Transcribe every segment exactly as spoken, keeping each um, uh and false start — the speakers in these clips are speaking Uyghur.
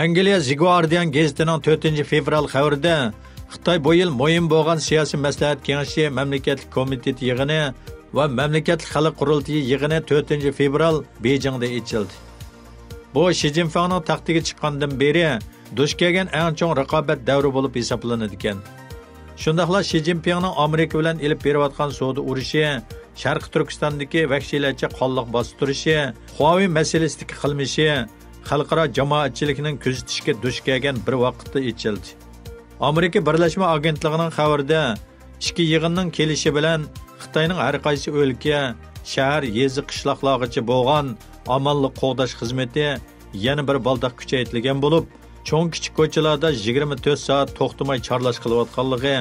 ئەنگلىيە زىگۇئاردىيان گېزىتىنىڭ تۆتىنچى فېۋرال خەۋىرىدە، خىتاي بۇ يىل مۇھىم بولغان سىياسىي مەسلىھەت كېڭىشى، مەملىكەتلىك كومىتېت يىغىنى ۋە مەملىكەتلىك خەلق قۇرۇلتىيى يىغىنى تۆتىنچى فېۋرال بېيجىڭدا ئېچىلدى. بۇ شى جىنپىڭنىڭ تەختىگە چىققاندىن بېرى دۇچ كەلگەن ئەڭ چوڭ رىقابەت دەۋرى بولۇپ ھېسابلىنىدىكەن. شۇنداقلا شى جىنپىڭنىڭ ئامېرىكا بىلەن ئېلىپ بېرىۋاتقان سودا ئۇرۇشى، شەرقىي تۈركىستاندىكى ۋەھشىيلەرچە قانلىق باستۇرۇشى، خۇاۋېي مەسىلىسىدىكى قىلمىشى، خەلقئارا جامائەتچىلىكنىڭ كۆزىتىشىگە دۇچ كەلگەن بىر ۋاقىتتا ئېچىلدى. ئامېرىكا بىرلەشمە ئاگېنتلىقىنىڭ خەۋىرىدە، ئىككى يىغىننىڭ كېلىشى بىلەن خىتاينىڭ ھەر قايسى ئۆلكە، شەھەر، يېزا، قىشلاقلارغىچە بولغان ئامانلىق قوغداش خىزمىتى يەنە بىر بالداق كۈچەيتىلگەن بولۇپ، چوڭ كىچىك كوچىلاردا يىگىرمە تۆت سائەت توختىماي چارلاش قىلىۋاتقانلىقى،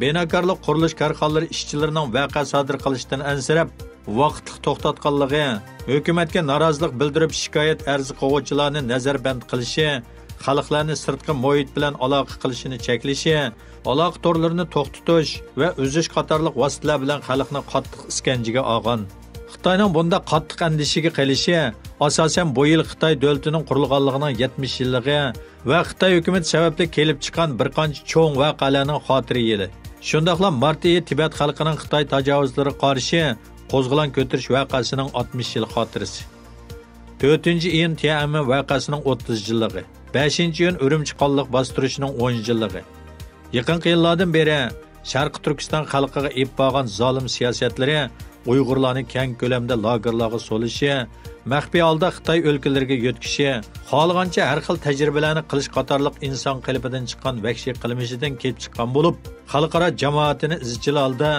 بىناكارلىق قۇرۇلۇش كارخانىلىرى ئىشچىلىرىنىڭ ۋەقە سادىر قىلىشتىن ئەنسىرەپ، ۋاقىتلىق توختاتقانلىقى، ھۆكۈمەتكە نارازىلىق بىلدۈرۈپ شىكايەت ئەرز قىلغۇچىلارنى نەزەربەند قىلىشى، خەلقلەرنى سىرتقى مۇھىت بىلەن ئالاقە قىلىشىنى چەكلىشى، ئالاقە تورلىرىنى توختىتىش ۋە ئۈزۈش قاتارلىق ۋاسىتىلەر بىلەن خەلقنى قاتتىق ئىسكەنجىگە ئالغان. خىتاينىڭ بۇنداق قاتتىق ئەندىشىگە قېلىشى، ئاساسەن، بۇ يىل خىتاي دۆلىتىنىڭ قۇرۇلغانلىقىنىڭ يەتمىش يىللىقى ۋە خىتاي ھۆكۈمىتى سەۋەبلىك كېلىپ چىققان بىر قانچە چوڭ ۋەقەلەرنىڭ خاتىرە يىلى. شۇنداقلا مارت ئېيى تىبەت خەلقىنىڭ خىتاي تاجاۋۇزلىرىغا قارشى قوزغىلاڭ كۆتۈرۈش ۋەقەسىنىڭ ئاتمىش يىل خاتىرىسى. تۆتىنچى ئىيۇن تيەنئەنمېن ۋەقەسىنىڭ ئوتتۇز يىللىقى. بەشىنچى ئىيۇن ئۈرۈمچى قانلىق باستۇرۇشىنىڭ ئون يىللىقى. يېقىنقى يىللاردىن بېرى شەرقىي تۈركىستان خەلقىگە ئېلىپ بارغان زالىم سىياسەتلىرى ئۇيغۇرلارنى كەڭ كۆلەمدە لاگېرلارغا سولىشى، مەخپىي ھالدا خىتاي ئۆلكىلىرىگە يۆتكىشى، خالىغانچە ھەر خىل تەجرىبىلەرنى قىلىش قاتارلىق ئىنسان قېلىپىدىن چىققان ۋەھشىي قىلمىشىدىن كېلىپ چىققان بولۇپ، خەلقئارا جامائىتىنى ئىزچىل ھالدا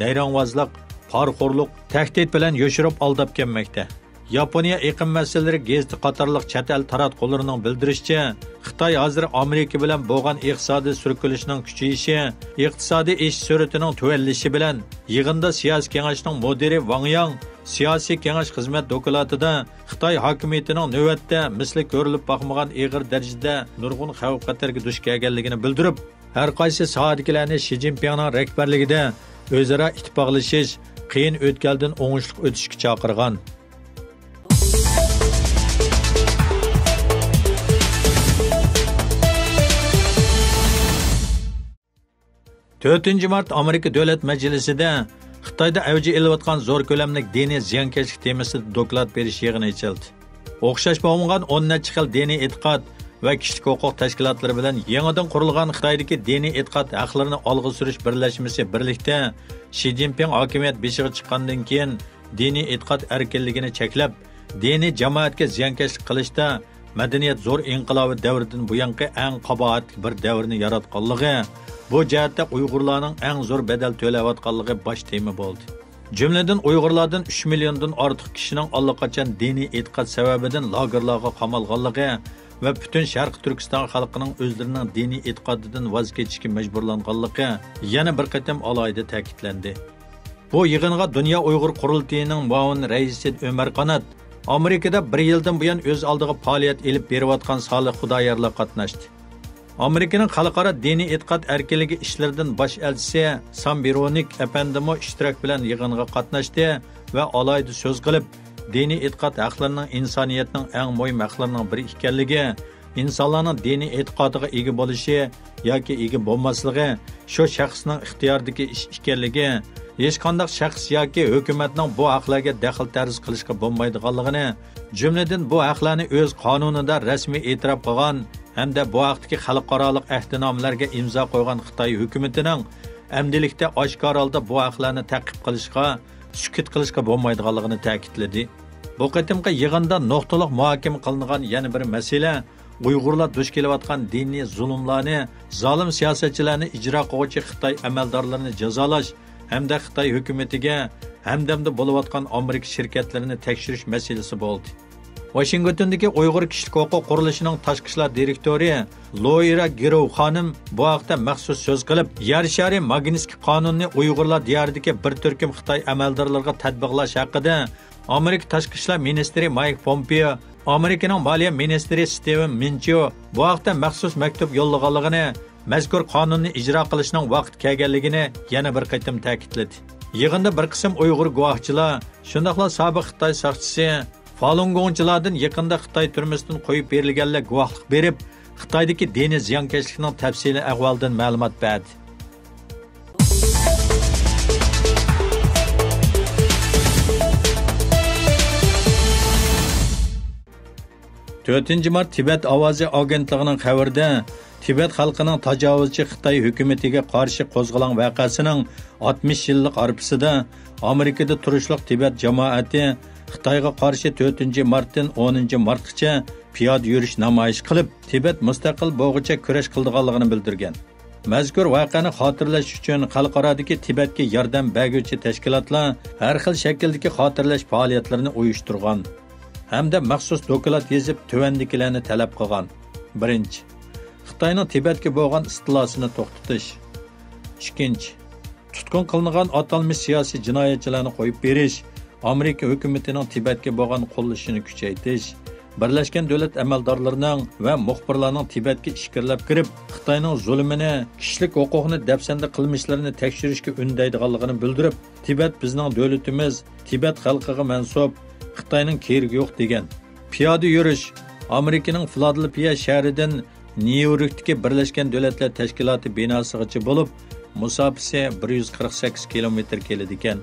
نەيرەڭۋازلىق، پارىخورلۇق، تەھدىت بىلەن يوشۇرۇپ ئالداپ كەلمەكتە. ياپونىيە ئېقىم مەسىلىلىرى گېزىتى قاتارلىق چەت ئەل تاراتقۇلىرىنىڭ بىلدۈرۈشىچە، خىتاي ھازىر ئامېرىكا بىلەن بولغان ئىقتىسادىي سۈركىلىشنىڭ كۈچىيىشى، ئىقتىسادىي ئېشىش سۈرئىتىنىڭ تۆۋەنلىشى بىلەن، يىغىندا سىياسىي كېڭەشنىڭ مۇدىرى ۋاڭ ياڭ سىياسىي كېڭەش خىزمەت دوكلاتىدا خىتاي ھاكىمىيىتىنىڭ نۆۋەتتە مىسلى كۆرۈلۈپ باقمىغان ئېغىر دەرىجىدە نۇرغۇن خەۋپ-خەتەرگە دۇچ كەلگەنلىكىنى بىلدۈرۈپ، ھەر قايسى ساھەدىكىلەرنى شى جىنپىڭنىڭ رەھبەرلىكىدە ئۆزئارا ئىتتىپاقلىشىش، قىيىن ئۆتكەلدىن ئوڭۇشلۇق ئۆتۈشكە چاقىرغان. تۆتىنچى مارت ئامېرىكا دۆلەت مەجلىسىدە خىتايدا ئەۋج ئېلىۋاتقان زور كۆلەملىك دىنىي زىيانكەشلىك تېمىسىدا دوكلات بېرىش يىغىنى ئېچىلدى. ئوخشاش بولمىغان ئون نەچچە خىل دىنىي ئېتىقاد ۋە كىشىلىك ھوقۇق تەشكىلاتلىرى بىلەن يېڭىدىن قۇرۇلغان خىتايدىكى دىنىي ئېتىقاد ھەقلىرىنى ئالغا سۈرۈش بىرلەشمىسى بىرلىكتە شى جىنپىڭ ھاكىمىيەت بېشىغا چىققاندىن كېيىن دىنىي ئېتىقاد ئەركىنلىكىنى چەكلەپ، دىنىي جامائەتكە زىيانكەشلىك قىلىشتا مەدەنىيەت زور ئىنقىلابى دەۋرىدىن بۇيانقى ئەڭ قاباھەتلىك بىر دەۋرنى ياراتقانلىقى، بۇ جەھەتتە ئۇيغۇرلارنىڭ ئەڭ زور بەدەل تۆلەۋاتقانلىقى باش تېما بولدى. جۈملىدىن ئۇيغۇرلاردىن ئۈچ مىليوندىن ئارتۇق كىشىنىڭ ئاللىقاچان دىنىي ئېتىقاد سەۋەبىدىن لاگېرلارغا قامالغانلىقى ۋە پۈتۈن شەرقىي تۈركىستان خەلقىنىڭ ئۆزلىرىنىڭ دىنىي ئېتىقادىدىن ۋاز كېچىشكە مەجبۇرلانغانلىقى يەنە بىر قېتىم ئالاھىدە تەكىتلەندى. بۇ يىغىنغا دۇنيا ئۇيغۇر قۇرۇلتىيىنىڭ مۇئاۋىن رەئىسى ئۆمەر قانات، ئامېرىكىدا بىر يىلدىن بۇيان ئۆز ئالدىغا پائالىيەت ئېلىپ بېرىۋاتقان سالىھ خۇدايارلار قاتناشتى. ئامېرىكىنىڭ خەلقئارا دىنىي ئېتىقاد ئەركىنلىكى ئىشلىرىدىن باش ئەلچىسى سام ۋېرونىك ئەپەندىمۇ ئىشتىراك بىلەن يىغىنغا قاتناشتى ۋە ئالاھىدە سۆز قىلىپ، دىنىي ئېتىقاد ھەقلىرىنىڭ ئىنسانىيەتنىڭ ئەڭ مۇھىم ھەقلىرىنىڭ بىرى ئىكەنلىكى، ئىنسانلارنىڭ دىنىي ئېتىقادىغا ئىگە بولۇشى ياكى ئىگە بولماسلىقى شۇ شەخسنىڭ ئىختىيارىدىكى ئىش ئىكەنلىكى، ھېچقانداق شەخس ياكى ھۆكۈمەتنىڭ بۇ ھەقلەرگە دەخلى تەرۇز قىلىشقا بولمايدىغانلىقىنى، جۈملىدىن بۇ ھەقلەرنى ئۆز قانۇنىدا رەسمىي ئېتىراپ قىلغان ھەمدە بۇ ھەقتىكى خەلقئارالىق ئەھدىنامىلەرگە ئىمزا قويغان خىتاي ھۆكۈمىتىنىڭ ئەمدىلىكتە ئاشكارا ھالدا بۇ ھەقلەرنى تەقىب قىلىشقا سۈكۈت قىلىشقا بولمايدىغانلىقىنى تەكىتلىدى. بۇ قېتىمقى يىغىندا نۇقتىلىق مۇھاكىمە قىلىنغان يەنە بىر مەسىلە ئۇيغۇرلار دۇچ كېلىۋاتقان دىنىي زۇلۇملارنى، زالىم سىياسەتچىلەرنى ئىجرا قىلغۇچى خىتاي ئەمەلدارلىرىنى جازالاش ھەمدە خىتاي ھۆكۈمىتىگە ھەمدەمدە بولۇۋاتقان ئامېرىكا شىركەتلىرىنى تەكشۈرۈش مەسىلىسى بولدى. ۋاشىنگتوندىكى ئۇيغۇر كىشىلىك ھوقۇق قۇرۇلۇشىنىڭ تاشقى ئىشلار دىرېكتورى لوئىرا گىروۋ خانىم بۇ ھەقتە مەخسۇس سۆز قىلىپ، يەر شارى ماگنىتسكىي قانۇنىنى ئۇيغۇرلار دىيارىدىكى بىر تۈركۈم خىتاي ئەمەلدارلىرىغا تەتبىقلاش ھەققىدە ئامېرىكا تاشقى ئىشلار مىنىستىرى مايك پومپېئو، ئامېرىكىنىڭ مالىيە مىنىستىرى ستىۋېن مىنچىيو بۇ ھەقتە مەخسۇس مەكتۇپ يوللىغانلىقىنى، مەزكۇر قانۇننى ئىجرا قىلىشنىڭ ۋاقتى كەلگەنلىكىنى يەنە بىر قېتىم تەكىتلىدى. يىغىندا بىر قىسىم ئۇيغۇر گۇۋاھچىلار، شۇنداقلا سابىق خىتاي ساقچىسى فالۇنگوڭچىلاردىن يېقىندا خىتاي تۈرمىسىدىن قويۇپ بېرىلگەنلەر گۇۋاھلىق بېرىپ، خىتايدىكى دىنىي زىيانكەشلىكنىڭ تەپسىلىي ئەھۋالىدىن مەلۇمات بەردى. تۆتىنچى مارت تىبەت ئاۋازى ئاگېنتلىقىنىڭ خەۋىرىدە، تىبەت خەلقىنىڭ تاجاۋۇزچى خىتاي ھۆكۈمىتىگە قارشى قوزغىغان ۋەقەسىنىڭ ئاتمىش يىللىق ئارپىسىدا ئامېرىكىدا تۇرۇشلۇق تىبەت جامائىتى خىتايغا قارشى تۆتىنچى مارتتىن ئونىنچى مارتقىچە پىيادە يۈرۈش نامايىش قىلىپ، تىبەت مۇستەقىل بولغۇچە كۈرەش قىلىدىغانلىقىنى بىلدۈرگەن. مەزكۇر ۋەقەنى خاتىرىلەش ئۈچۈن خەلقئارادىكى تىبەتكە ياردەم بەرگۈچى تەشكىلاتلار ھەر خىل شەكىلدىكى خاتىرىلەش پائالىيەتلىرىنى ئۇيۇشتۇرغان ھەمدە مەخسۇس دوكلات يېزىپ، تۆۋەندىكىلەرنى تەلەپ قىلغان. بىرىنچى، خىتاينىڭ تىبەتكە بولغان ئىستىلاسىنى توختىتىش. ئىككىنچى، تۇتقۇن قىلىنغان ئاتالمىش سىياسىي جىنايەتچىلەرنى قويۇپ بېرىش، ئامېرىكا ھۆكۈمىتىنىڭ تىبەتكە بولغان قوللىشىنى كۈچەيتىش، بىرلەشكەن دۆلەت ئەمەلدارلىرىنىڭ ۋە مۇخبىرلارنىڭ تىبەتكە ئىچكىرىلەپ كىرىپ، خىتاينىڭ زۇلۇمىنى، كىشىلىك ھوقۇقنى دەپسەندە قىلمىشلىرىنى تەكشۈرۈشكە ئۈندەيدىغانلىقىنى بىلدۈرۈپ، تىبەت بىزنىڭ دۆلىتىمىز، تىبەت خەلقىگە مەنسۇپ، خىتاينىڭ كېرىكى يوق، دېگەن. پىيادە يۈرۈش ئامېرىكىنىڭ فىلادېلفىيە شەھىرىدىن نيۇ يوركتىكى بىرلەشكەن دۆلەتلەر تەشكىلاتى بىناسىغىچە بولۇپ، مۇساپىسى بىر يۈز قىرىق سەككىز كىلومېتىر كېلىدىكەن.